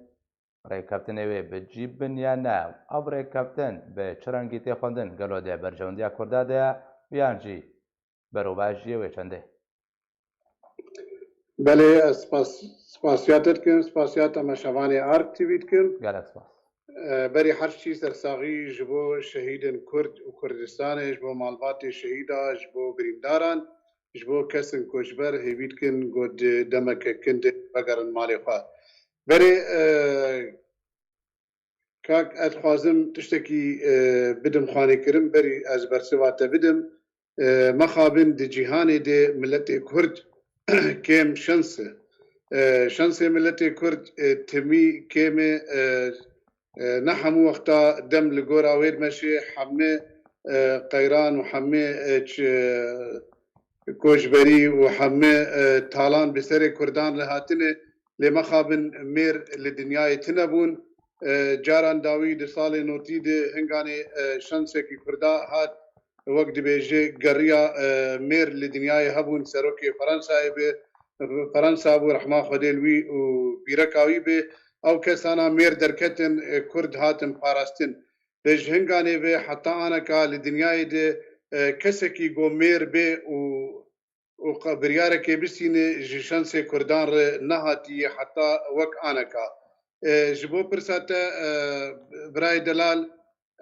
rêkeftinê wê bi cî bin ya ne? Ev rêkeftin bi çi rengî tê xwendin? Gelo di berjewendiya Kurda de ye yan jî berovajiyê wê çend e? Belê, ez spas, spasiya te dikim, spasiya temaşevanê Ark T V dikim. Gelek spas. E, berî her ştî sersaxî ji bo şehîdên Kurd û Kurdistanê, ji bo malbatê şehîda, ji bo birîndaran, ji bo kesên koçber hêvî dikin ku di demeke kin de vegerin malê xwe. Berê, e, Kak, ez dixwazim tiştekî, e, bidim xwanîkirin, berî ez bersiva te bidim. E, mexabin di cîhanê de miletê Kurd kêm şens e. E, şensê miletê Kurd, e, timî kêm e, e, e, ne hemû wexta dem li gora wê dimeşê, hemî, e, qeyran û hemî, e, ç-, koçberî û hemî, e, talan bi serê Kurdan re hatine, lê mexabin mêr li dinyayê tune bûn. E, caran dawî di salê notî de hinganê, e, şensekî Kurda hat, wek dibêje geriya, e, mêr li dinyayê hebûn, serokê Fransayê be, Fransa bû, rehma Xwedê li wî û bîreka wî be. Ew kesana mêr derketin, e, Kurd hatin parastin. Lê ji hinganê ve heta aneka li dinyayê de, e, kesekî go mêr bê û, û qe-, biryarekê bisîne ji şensê Kurdan re nehatiye heta wek aneka. E, ji bo pirsa te, e, birayê delal,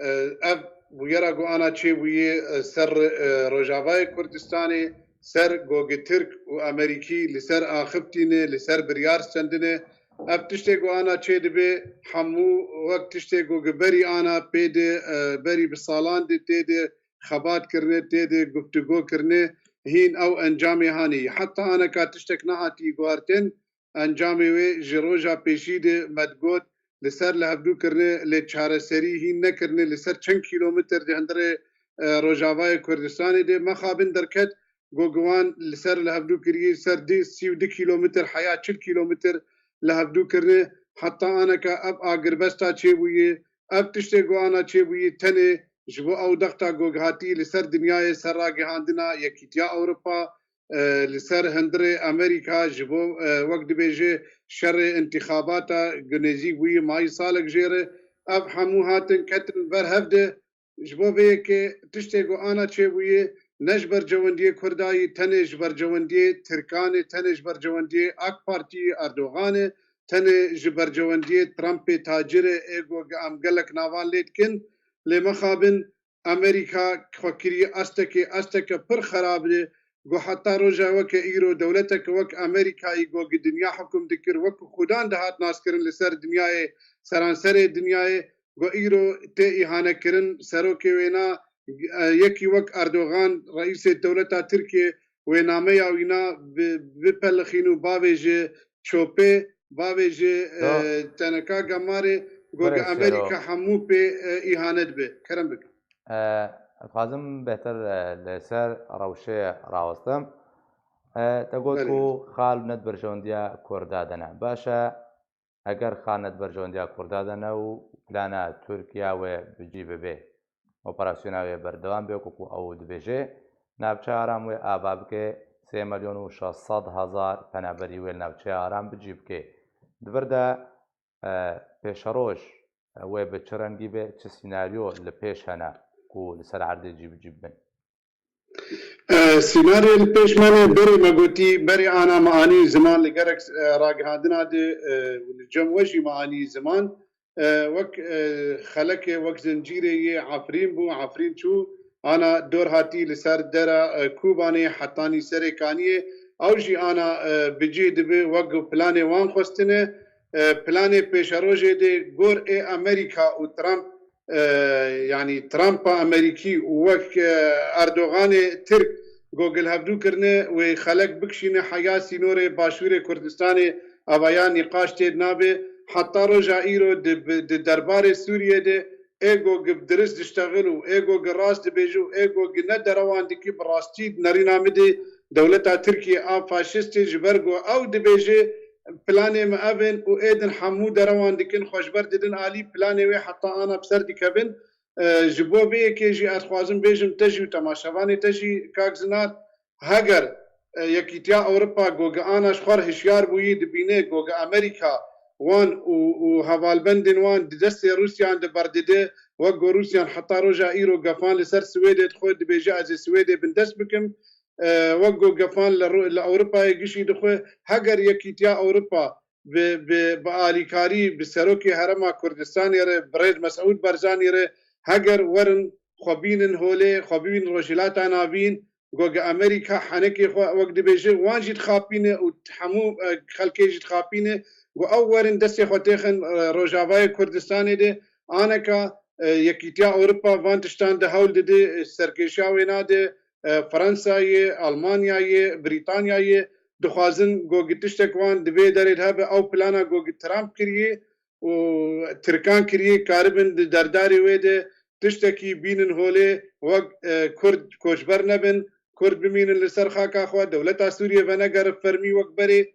e, ev bûyera ku ana çêbûye, e, ser, e, Rojavayê Kurdistanê, ser gogê Tirk û Amerîkî li ser axiftinê, li ser biryar stendinê. Ev tiştê ku ana çêdibe, hemû wek tiştê ku gi berî ana pê de, e, berî bi salan de tê de xebat kirine, tê de guftûgo kirine, hîn ew encamê hanê ye. Heta aneka tiştek nehatî guhartin, encamê wê ji roja pêşî de me digot, li ser lihevdû kirine, lê çareserî hîn nekirine, li ser çend kîlometre di hundirê, e, Rojavayê Kurdistanê de mexabin derket, go gi wan li ser lihevdû kirî, ser di, sî û du kîlometre heya çil kîlometre lihevdû kirine, heta aneka ev agirbesta çêbûye, ev tiştê go ana çêbûye tenê ji bo ew dexta go hatî li ser dinyayê ser ragihandina Yekîtiya Ewropa, e, li ser hundirê Amerîka ji bo, e, wek dibêje şerê întîxabata ku nêzîk bûyî mayî salek jê re, ev hemû hatin ketin ber hev de. Ji bo vê yekê tiştê ku ana çêbûyî ne ji bercewendiyê Kurda yî, tenê ji bercewendiyê Tirkan e, tenê ji bercewendiyê AK Partî, Erdogan e, tenê ji bercewendiyê Trumpê tacir e, ê ku em gelek navan lê dikin. Lê mexabin Amerîka xwe kiriye astekê, asteke pir xerab e, ku heta roja weke îro dewleteke wek Amerîkayî ku gi dinya hukum dikir, wek ku Xudan dihat naskirin li ser dinyayê, seranserê dinyayê, ku îro tê îhanekirin, serokê wêna, e, yekî wek Erdogan, reîsê dewleta Tirkiyê, wê nameya wîna bi-, bipelixîn û bavêje çopê, bavêje, e, teneka gemarê, ku gi Amerîka hemû pê, e, îhanet be. Kerem bikin. E, dixwazim bêhtir, e, li ser rewşê rawestim. E, te got ku xal ne di berjewendiya Kurda de ne. Baş e, eger xal ne di berjewendiya Kurda de ne û plana Tirkiya wê bi cî bibe, operasyona wê berdewam be, ku, ku ew dibêje, navçeya Aram wê ava bike, sê milyon û şeş sed hezar penaberî wê li navçeya Aram bi cî bike. Di vir de e, pêşeroj, e, wê bi çi rengî be, çi sînaryo li pêş hene ku li ser erdê cî bi cî bibin? E, sînaryo li pêş me ne, berê me gotî, berê ana me anî ziman li gerek, e, ragihandina de, e, li cem we jî me anî ziman. E, wek, e, xelekê, wek zincîrê yê Efrîn bû, Efrîn çû, ana dor hatî li ser dera, e, Kobanê hetanî Serê Kaniyê, ew jî ana, e, bi cih dibe wek ku planê wan xwestine. E, planê pêşerojê de gor ê Amerîka û Trump, e, yanî Trumpa Amerîkî û wek, e, Erdoganê Tirk ku li hevdû kirine, wê xelek bikişîne heya sînorê başûrê Kurdistanê, ava ya nîqaş tê nabe. Heta roja îro di, di derbarê Sûriyê de ê ku bi dirist diştexil û ê ku rast dibêje û ê ku ne derewan dikî, bi rastî di nerîna min de dewleta Tirkiyê a faşistê, ji ber ku ew dibêje planê me ev in û ê din hemû derewan dikin, xwe ji ber didin alî, planê wê heta ana bi ser dikevin. E, ji bo vê yekê jî ez dixwazim bêjim te jî û temaşevanê te jî, kak Zinar, heger, e, Yekîtiya Ewropa gogana ji xwe re hişyar bûyî, dibîne goga Amerîka wan û, û hevalbendên wan di destê Rûsyan de berdide, wek ku Rûsyan heta roja îro gefan li ser Swêdê dixwe, dibêje ez ê Swêdê bindest bikim, e, wek ku gefan li Rû-, li Ewropayê gişî dixwe, heger Yekîtiya Ewropa bi, bi, bi alîkarî, bi serokê Herêma Kurdistanê re, birêz Mesûd Barzanî re, heger werin xwe bînin holê, xwe bibînin Rojhilata Navîn, goga Amerîka henekê xwe wek dibêje, wan jî dixapîne û hemû, e, xelkê jî dixapîne, ku ew werin destê xwe têxin, e, Rojavayê Kurdistanê de, aneka, e, Yekîtiya Ewropa van tiştan de hewl dide, e, serkêşiya wê nade, e, Fransa ye, Almanya ye, Brîtanya ye, dixwazin ku tiştek wan di vê derê de hebe, ew plana ku Trump kiriye û Tirkan kiriye, karibin di derdarê wê de tiştekî bînin holê, wek, e, Kurd koçber nebin, Kurd bimînin li ser xaka xwe, dewleta Sûriyê venegerin fermî wek berê.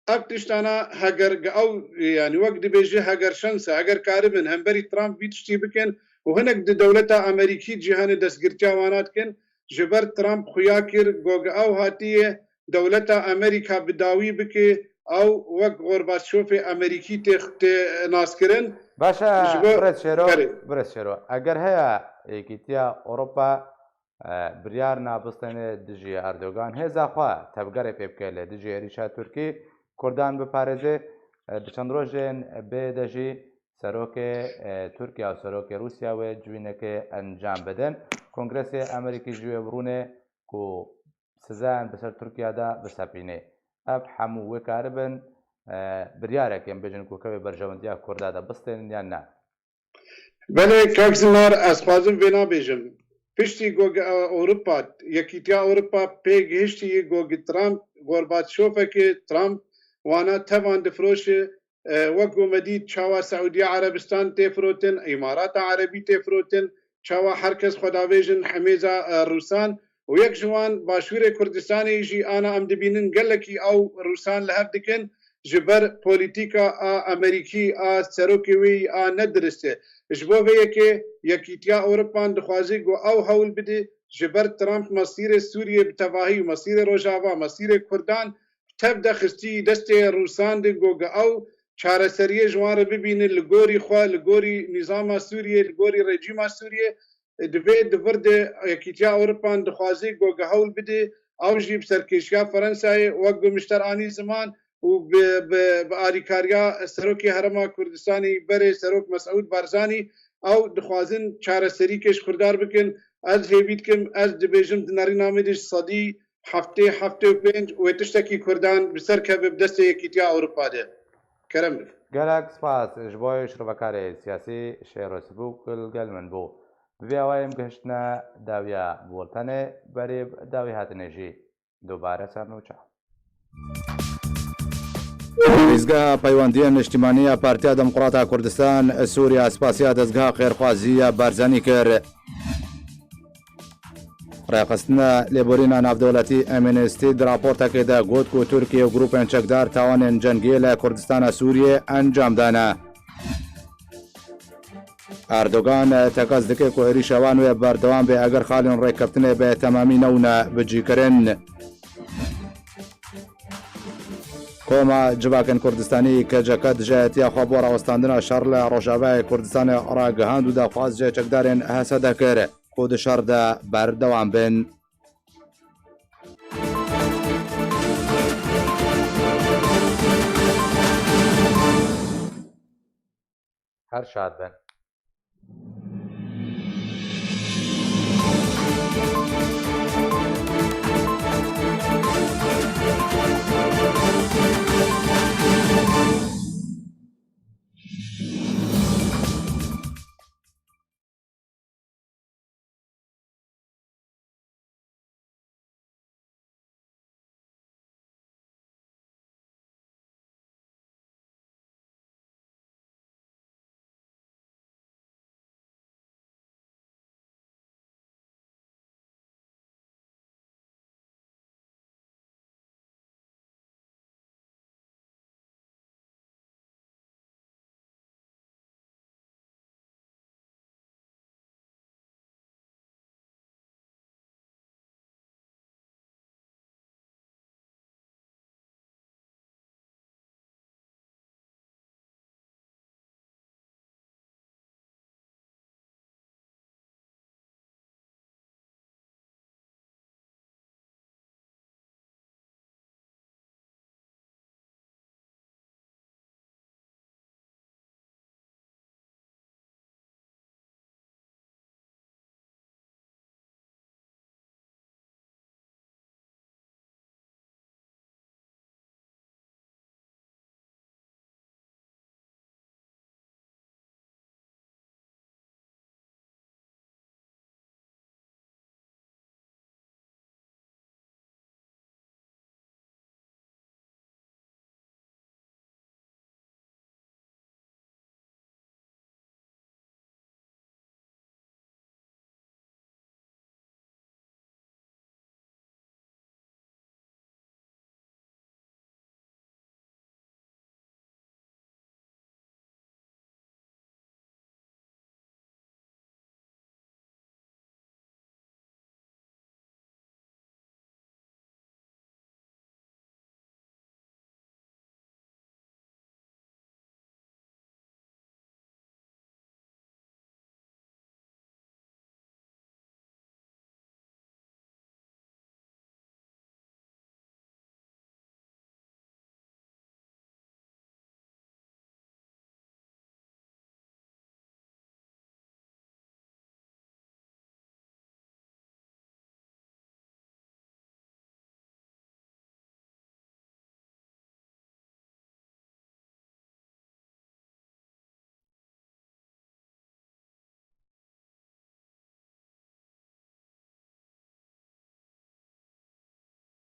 Ev tiştana heger ge-, ew, yanî wek dibêje, heger şense, heger karibin hemberî Trump vî tiştî bikin û hinek di dewleta Amerîkî cîhanê destgirtiya wana dikin, ji ber Trump xuya kir, goga ew hatiye dewleta Amerîka bi dawî bike, ew wek Gorbaçofê Amerîkî tê, tê naskirin. Baş e, ji bo birêz Şêro, berê. Birêz Şêro, eger heye Yekîtiya Ewropa, e, biryar na bistêne dijî Erdogan, hêza xwe tevgerê pê bike li dijî êrîşa Tirkî Kurdan biparêze, e, di çend rojên bê de jî serokê, e, Tirkiye û serokê Rûsya wê civînekê encam bidin. Kongresê Amerîkî jî wê birûne ku sizayan bi ser Tirkiye de bisepîne. Ev hemû wê karibin, e, biryarek, em bêjin ku kevê berjewendiya Kurda de bistênin yan ne? Belê, kak Zinar, ez xwazim vê nabêjim. Piştî ku, e, Ewropa, Yekîtiya Ewropa pê gihiştî ku Trump, Gorbaçofekê Trump wana tevan difiroşe, e, wek ku me dît çawa Seûdiya Erebistan tê firotin, Îmarata Erebî tê firotin, çawa her kes xwe davêjin hemêza, e, Rûsan û yek ji wan Başûrê Kurdistanê jî ana em dibînin gelekî ew Rûsan li hev dikin, ji ber polîtîka a Amerîkî a serokê wê yî a nedirist e. Ji bo vê yekê Yekîtiya Ewropan dixwaze ku ew hewl bide, ji ber Trump mesîrê Sûriyê bi tevahî û mesîrê Rojava, mesîrê Kurdan tev de xistî destê Rûsan de, ku ew çareseriyê ji wan re bibîne li gorî xwe, li gorî nîzama Sûriyê, li gorî rejîma Sûriyê. Divê di vir de Yekîtiya Ewropan dixwaze ku hewl bide, ew jî bi serkêşiya Fransayê wek ku min ji te re anî ziman û bi, bi, bi alîkariya Serokê Herêma Kurdistanê berê Serok Mesûd Barzanî, ew dixwazin çareserîkê ji Kurdan re bikin. Ez hêvî dikim, ez dibêjim di nerîna min de ji sedî heftê, heftê û pênc wê tiştekî Kurdan bi ser keve bi destê Yekîtiya Ewropa de. Kerem bike. Gelek spas ji bo şirovekarê siyasî Şêro Sibûk li gel min bû. Bi vê awayê em gihiştine dawiya bultenê, berê dawî hatinê jî dubare ser nûçe. Dîzgeha Peywendiyên Niştimanî ya Partiya Demokrata Kurdistan Sûriya spasiya dezgeha xêrxwazî ya Barzanî kir. Rêxistina Lêborîna Navdewletî Amnesty di raportekê de got ku Tirkiye û grûpên çekdar tawanên cengî li Kurdistana Sûriyê encam dane. Erdogan tekez dike ku êrîşa wan wê berdewam be eger xalên rêkeftinê bi temamî newne bicîkirin. Koma Civakên Kurdistanî, K C K, dijayetiya xwe bo rawestandina şer li Rojavayê Kurdistanê ragihand û daxwaz ji çekdarên H S D kir ku di şer de berdewam bin. Her şad bin.